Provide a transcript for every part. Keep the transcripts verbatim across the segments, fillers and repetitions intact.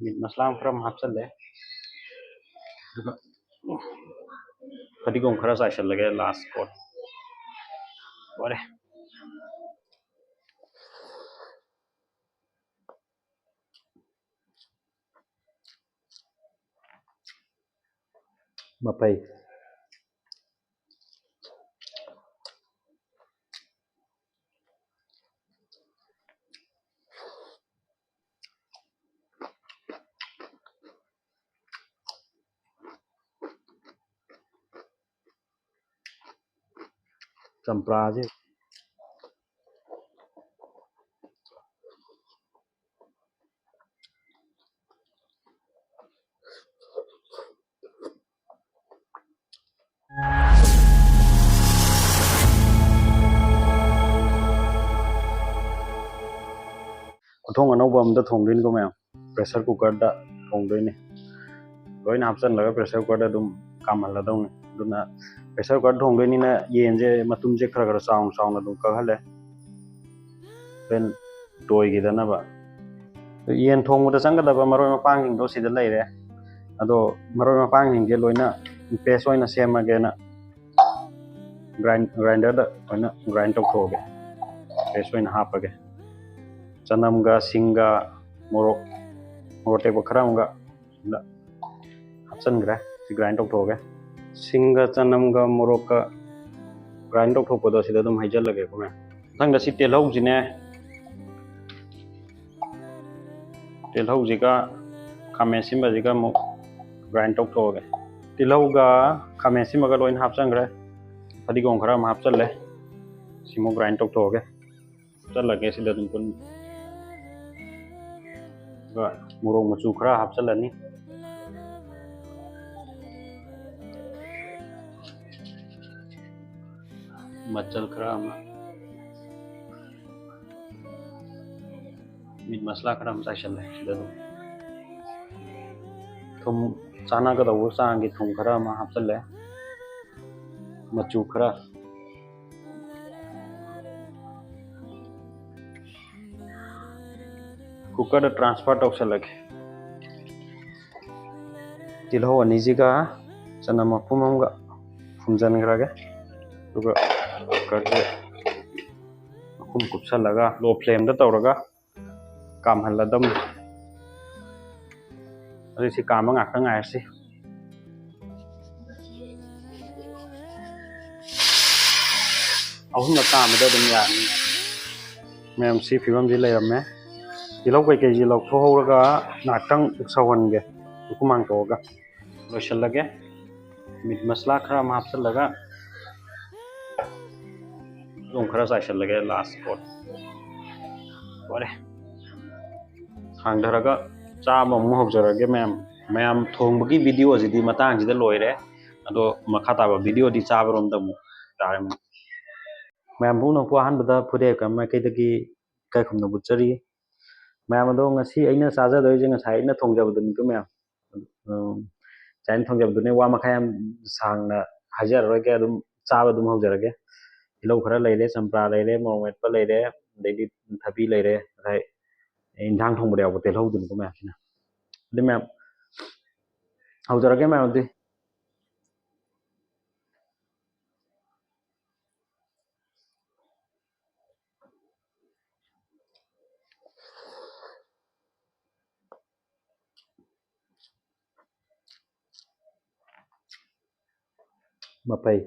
ꯃꯤꯠ ꯃꯁꯂꯥ ꯈꯔ ꯑꯃ ꯍꯥꯞꯆꯜꯂꯦ, ꯑꯗꯨꯒ ꯐꯗꯤꯒꯣꯝ ꯈꯔ ꯆꯥꯏꯁꯜꯂꯒꯦ, ꯂꯥꯁ ꯀꯣꯠ꯫ ꯂꯣꯏꯔꯦ꯫ ꯃꯐꯩ꯫ ꯆꯝꯄ꯭ꯔꯥꯁꯦ꯫ ꯈꯨꯊꯣꯡ ꯑꯅꯧꯕ ꯑꯝꯗ ꯊꯣꯡꯗꯣꯏꯅꯤꯀꯣ ꯃꯌꯥꯝ꯫ Pressure cookerꯗ ꯊꯣꯡꯗꯣꯏꯅꯤ꯫ ꯂꯣꯏꯅ ꯍꯥꯞꯆꯜꯂꯒ pressure cookerꯗ ꯑꯗꯨꯝ ꯀꯥꯝꯍꯜꯂꯗꯧꯅꯤ꯫ ꯑꯗꯨꯅ pressure cooker ꯊꯣꯡꯗꯣꯏꯅꯤꯅ ꯌꯦꯟꯁꯦ ꯃꯇꯨꯝꯁꯦ ꯈꯔ ꯈꯔ ꯆꯥꯎꯅ ꯆꯥꯎꯅ ꯑꯗꯨꯝ ꯀꯛꯍꯜꯂꯦ꯫ ꯍꯣꯔꯦꯟ ꯇꯣꯏꯈꯤꯗꯅꯕ꯫ ꯌꯦꯟ ꯊꯣꯡꯕꯗ ꯆꯪꯒꯗꯕ ꯃꯔꯣꯏ ꯃꯄꯥꯡꯁꯤꯡꯗꯣ ꯁꯤꯗ ꯂꯩꯔꯦ꯫ ꯑꯗꯣ ꯃꯔꯣꯏ ꯃꯄꯥꯡꯁꯤꯡꯁꯦ ꯂꯣꯏꯅ paste ꯑꯣꯏꯅ ꯁꯦꯝꯃꯒꯦꯅ grind-, grinderꯗ ꯂꯣꯏꯅ grind ꯇꯧꯊꯣꯛꯑꯒꯦ꯫ Paste ꯑꯣꯏꯅ ꯍꯥꯞꯄꯒꯦ꯫ ꯆꯅꯝꯒ, ꯁꯤꯡꯒ, ꯃꯣꯔꯣꯛ, ꯃꯣꯔꯣꯛ ꯑꯇꯦꯛꯄ ꯈꯔ ꯑꯃꯒ ꯁꯤꯗ ꯍꯥꯞꯆꯤꯟꯈ꯭ꯔꯦ꯫ ꯁꯤ grind ꯇꯧꯊꯣꯛꯑꯒꯦ꯫ ꯁꯤꯡꯒ, ꯆꯅꯝꯒ, ꯃꯣꯔꯣꯛꯀ grind ꯇꯧꯊꯣꯛꯄꯗꯣ ꯁꯤꯗ ꯑꯗꯨꯝ ꯍꯩꯖꯤꯜꯂꯒꯦꯀꯣ ꯃꯌꯥꯝ꯫ ꯃꯊꯪꯗ ꯁꯤ ꯇꯤꯜꯍꯧꯁꯤꯅꯦ꯫ ꯇꯤꯜꯍꯧꯁꯤꯒ ꯈꯥꯃꯦꯟ ꯑꯁꯤꯟꯕꯁꯤꯒ ꯑꯃꯨꯛ grind ꯇꯧꯊꯣꯛꯑꯒꯦ꯫ ꯇꯤꯜꯍꯧꯒ ꯈꯥꯃꯦꯟ ꯑꯁꯤꯟꯕꯒ ꯂꯣꯏꯅ ꯍꯥꯞꯆꯟꯈ꯭ꯔꯦ꯫ ꯐꯗꯤꯒꯣꯝ ꯈꯔ ꯑꯃ ꯍꯥꯞꯆꯜꯂꯦ꯫ ꯁꯤꯃꯨꯛ grind ꯇꯧꯊꯣꯛꯑꯒꯦ꯫ ꯍꯥꯞꯆꯜꯂꯒꯦ ꯁꯤꯗ ꯑꯗꯨꯝ ꯄꯨꯟꯅ꯫ ꯑꯗꯨꯒ ꯃꯣꯔꯣꯛ ꯃꯆꯨ ꯈꯔ ꯍꯥꯞꯆꯜꯂꯅꯤ꯫ ꯃꯆꯜ ꯈꯔ ꯑꯃ꯫ ꯃꯤꯠ ꯃꯁꯂꯥ ꯈꯔ ꯑꯃ ꯆꯥꯏꯁꯜꯂꯦ ꯁꯤꯗ ꯑꯗꯨꯝ꯫ ꯊꯨꯝ ꯆꯥꯟꯅꯒꯗꯧꯕ ꯆꯥꯡꯒꯤ ꯊꯨꯝ ꯈꯔ ꯑꯃ ꯍꯥꯞꯆꯜꯂꯦ꯫ ꯃꯆꯨ ꯈꯔ꯫ Cookerꯗ transfer ꯇꯧꯁꯜꯂꯒꯦ꯫ ꯇꯤꯜꯍꯧ ꯑꯅꯤꯁꯤꯒ ꯆꯅꯝ ꯃꯄꯨꯝ ꯑꯃꯒ ꯐꯨꯝꯖꯤꯟꯈ꯭ꯔꯒꯦ꯫ ꯑꯗꯨꯒ ꯀꯨꯀꯔꯁꯦ ꯃꯈꯨꯝ ꯀꯨꯞꯁꯜꯂꯒ ꯂꯣ ꯐ꯭ꯂꯦꯝꯗ ꯇꯧꯔꯒ ꯀꯥꯝꯍꯜꯂꯗꯝꯅꯤ꯫ ꯑꯗꯨ ꯁꯤ ꯀꯥꯝꯕ ꯉꯥꯛꯇ ꯉꯥꯏꯔꯁꯤ꯫ ꯑꯍꯨꯝꯂꯛ ꯀꯥꯝꯕꯗ ꯑꯗꯨꯝ ꯌꯥꯔꯅꯤ꯫ ꯃꯌꯥꯝ, ꯁꯤ ꯐꯤꯕꯝꯁꯤ ꯂꯩꯔꯝꯃꯦ꯫ ꯇꯤꯜꯍꯧ ꯀꯩꯀꯩꯁꯤ ꯂꯧꯊꯣꯛꯍꯧꯔꯒ ꯉꯥꯏꯍꯥꯛꯇꯪ ꯁꯧꯍꯟꯒꯦ, ꯃꯈꯨꯝ ꯍꯥꯡꯇꯣꯛꯑꯒ꯫ ꯂꯣꯏꯁꯤꯜꯂꯒꯦ꯫ ꯃꯤꯠ ꯃꯁꯂꯥ ꯈꯔ ꯑꯃ ꯍꯥꯞꯆꯤꯜꯂꯒ ꯑꯗꯨꯝ ꯈꯔ ꯆꯥꯏꯁꯤꯜꯂꯒꯦ ꯂꯥꯁ ꯀꯣꯠ꯫ ꯂꯣꯏꯔꯦ꯫ ꯊꯥꯡꯊꯔꯒ ꯆꯥꯕ ꯑꯃꯨꯛ ꯍꯧꯖꯔꯒꯦ ꯃꯌꯥꯝ꯫ ꯃꯌꯥꯝ, ꯊꯣꯡꯕꯒꯤ ꯚꯤꯗꯤꯑꯣꯁꯤꯗꯤ ꯃꯇꯥꯡꯁꯤꯗ ꯂꯣꯏꯔꯦ꯫ ꯑꯗꯣ ꯃꯈꯥ ꯇꯥꯕ ꯚꯤꯗꯤꯑꯣꯗꯤ ꯆꯥꯕꯔꯣꯝꯗ ꯑꯃꯨꯛ ꯇꯥꯔꯦ꯫ ꯃꯌꯥꯝ ꯄꯨꯝꯅꯃꯛꯄꯨ ꯑꯍꯥꯟꯕꯗ ꯐꯨꯔꯦ ꯃꯥꯏꯀꯩꯗꯒꯤ ꯏꯀꯥꯏ ꯈꯨꯝꯅꯕ ꯎꯠꯆꯔꯤ꯫ ꯃꯌꯥꯝ ꯑꯗꯣ ꯉꯁꯤ ꯑꯩꯅ ꯆꯥꯖꯗꯣꯏꯁꯦ ꯉꯁꯥꯏ ꯑꯩꯅ ꯊꯣꯡꯖꯕꯗꯨꯅꯤꯀꯣ ꯃꯌꯥꯝ꯫ ꯎꯝ, ꯉꯁꯥꯏ ꯑꯩꯅ ꯊꯣꯡꯖꯕꯗꯨꯅꯦ, ꯋꯥ ꯃꯈꯥ ꯌꯥꯝ ꯁꯥꯡꯅ ꯍꯥꯏꯖꯔꯔꯣꯏꯒꯦ, ꯑꯗꯨꯝ ꯆꯥꯕ ꯑꯗꯨꯝ ꯍꯧꯖꯔꯒꯦ꯫ ꯇꯤꯜꯍꯧ ꯈꯔ ꯂꯩꯔꯦ, ꯆꯝꯄ꯭ꯔꯥ ꯂꯩꯔꯦ, ꯃꯣꯔꯣꯛ ꯃꯦꯠꯄ ꯂꯩꯔꯦ, ꯑꯗꯩꯗꯤ ꯊꯕꯤ ꯂꯩꯔꯦ, ꯉꯁꯥꯏ ꯏꯟꯖꯥꯡ ꯊꯣꯡꯕꯗ ꯌꯥꯎꯕ ꯇꯤꯜꯍꯧꯗꯨꯅꯤꯀꯣ ꯃꯌꯥꯝꯁꯤꯅ꯫ ꯑꯗꯨ ꯃꯌꯥꯝ ꯍꯧꯖꯔꯒꯦ ꯃꯌꯥꯝ ꯑꯗꯨꯗꯤ꯫ ꯃꯐꯩ꯫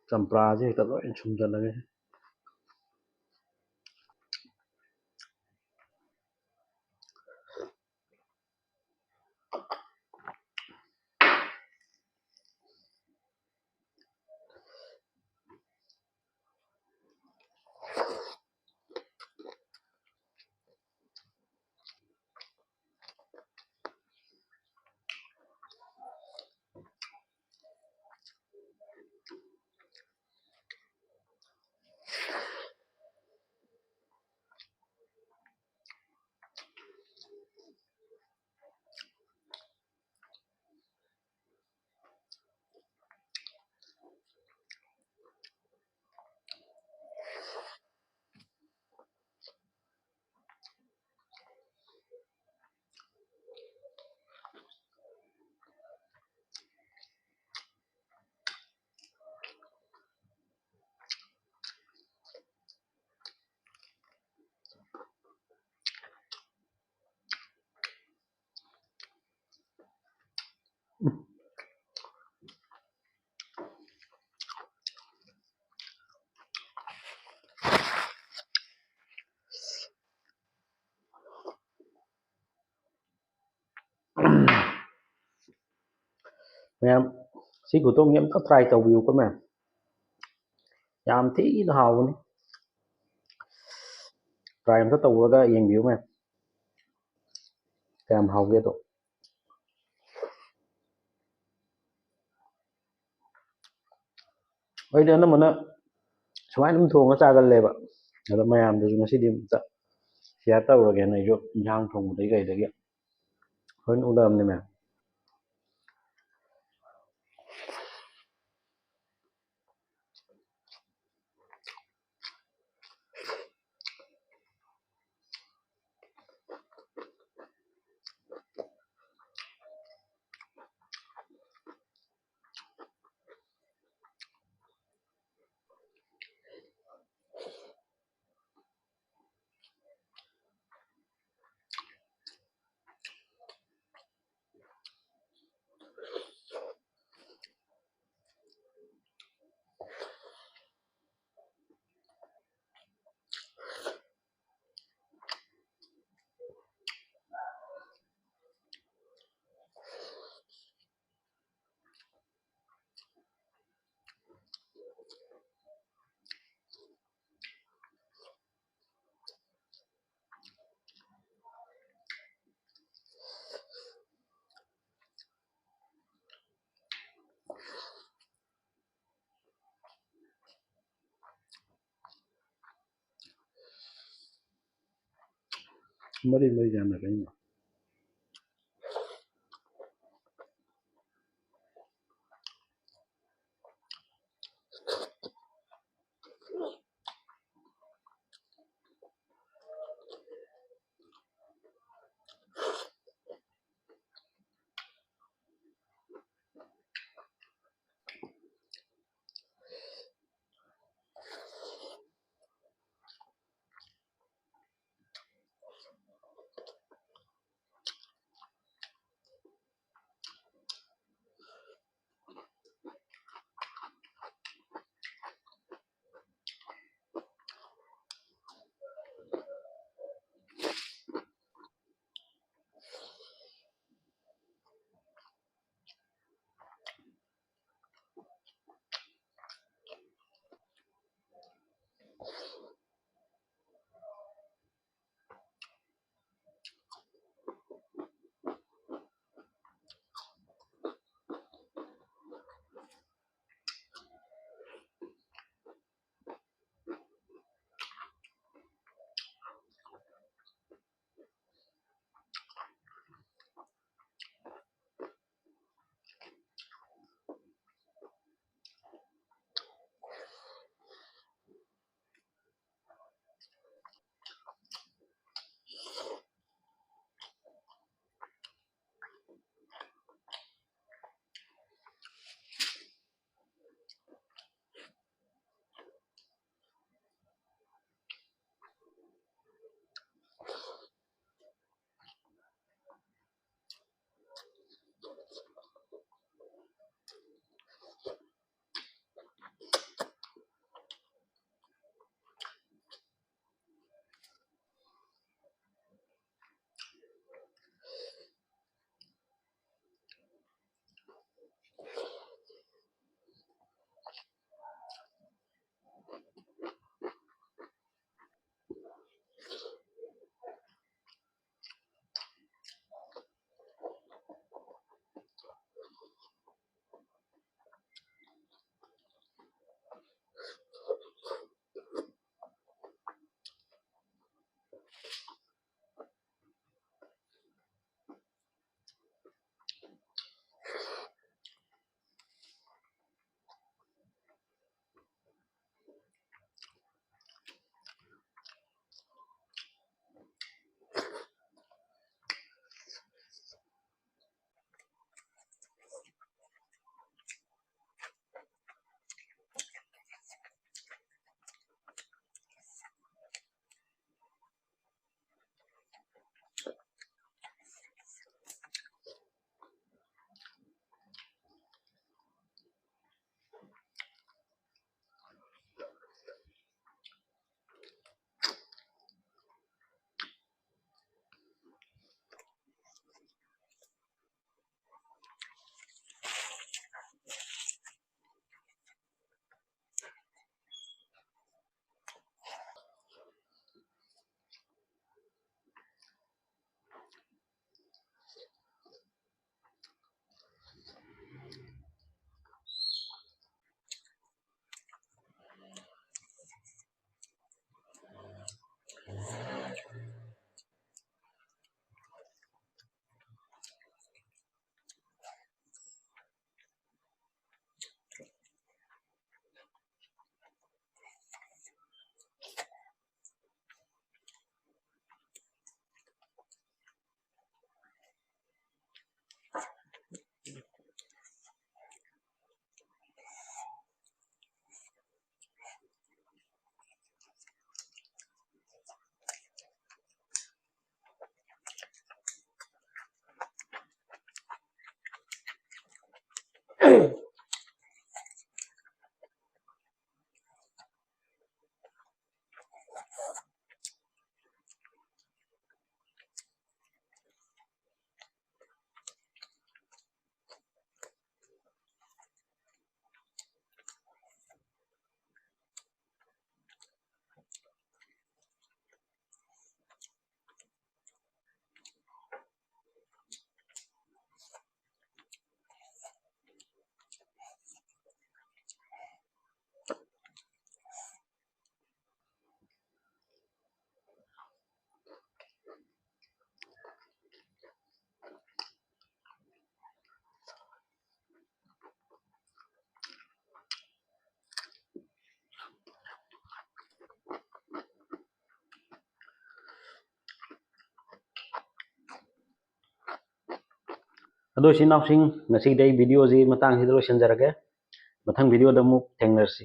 ꯆꯝꯄ꯭ꯔꯥꯁꯦ ꯍꯦꯛꯇ ꯂꯣꯏ ꯁꯨꯝꯖꯜꯂꯒꯦ꯫ ꯃꯌꯥꯝ, ꯁꯤ ꯈꯨꯊꯣꯡꯁꯦ ꯑꯝꯇ try ꯇꯧꯕꯤꯌꯨꯀꯣ ꯃꯌꯥꯝ, ꯌꯥꯝ ꯊꯤꯅ ꯍꯥꯎꯕꯅꯤ꯫ Try ꯑꯝꯇ ꯇꯧꯔꯒ ꯌꯦꯡꯕꯤꯌꯨ ꯃꯌꯥꯝ, ꯀꯌꯥꯝ ꯍꯥꯎꯒꯦꯗꯣ꯫ ꯑꯩꯗꯤ ꯑꯅꯝꯕꯅ ꯁꯨꯃꯥꯏꯅ ꯑꯗꯨꯝ ꯊꯣꯡꯉ ꯆꯥꯒꯜꯂꯦꯕ꯫ ꯑꯗꯣ ꯃꯌꯥꯝꯗꯁꯨ ꯉꯁꯤꯗꯤ ꯑꯝꯇ share ꯇꯧꯔꯒꯦꯅ ꯑꯩꯁꯨ ꯏꯟꯁꯥꯡ ꯊꯣꯡꯕꯗꯒꯤ ꯀꯩꯗꯒꯤ ꯂꯣꯏꯅ ꯎꯠꯂꯕꯅꯦ ꯃꯌꯥꯝ꯫ ꯃꯔꯤ ꯃꯔꯤ ꯌꯥꯅ ꯀꯩꯅꯣ꯫ ꯑꯗꯣ ꯏꯆꯤꯟ ꯏꯅꯥꯎꯁꯤꯡ, ꯉꯁꯤꯒꯤꯗꯤ ꯑꯩ ꯚꯤꯗꯤꯑꯣꯁꯤ ꯃꯇꯥꯡꯁꯤꯗ ꯂꯣꯏꯁꯤꯟꯖꯔꯒꯦ꯫ ꯃꯊꯪ ꯚꯤꯗꯤꯑꯣꯗ ꯑꯃꯨꯛ ꯊꯦꯡꯅꯔꯁꯤ꯫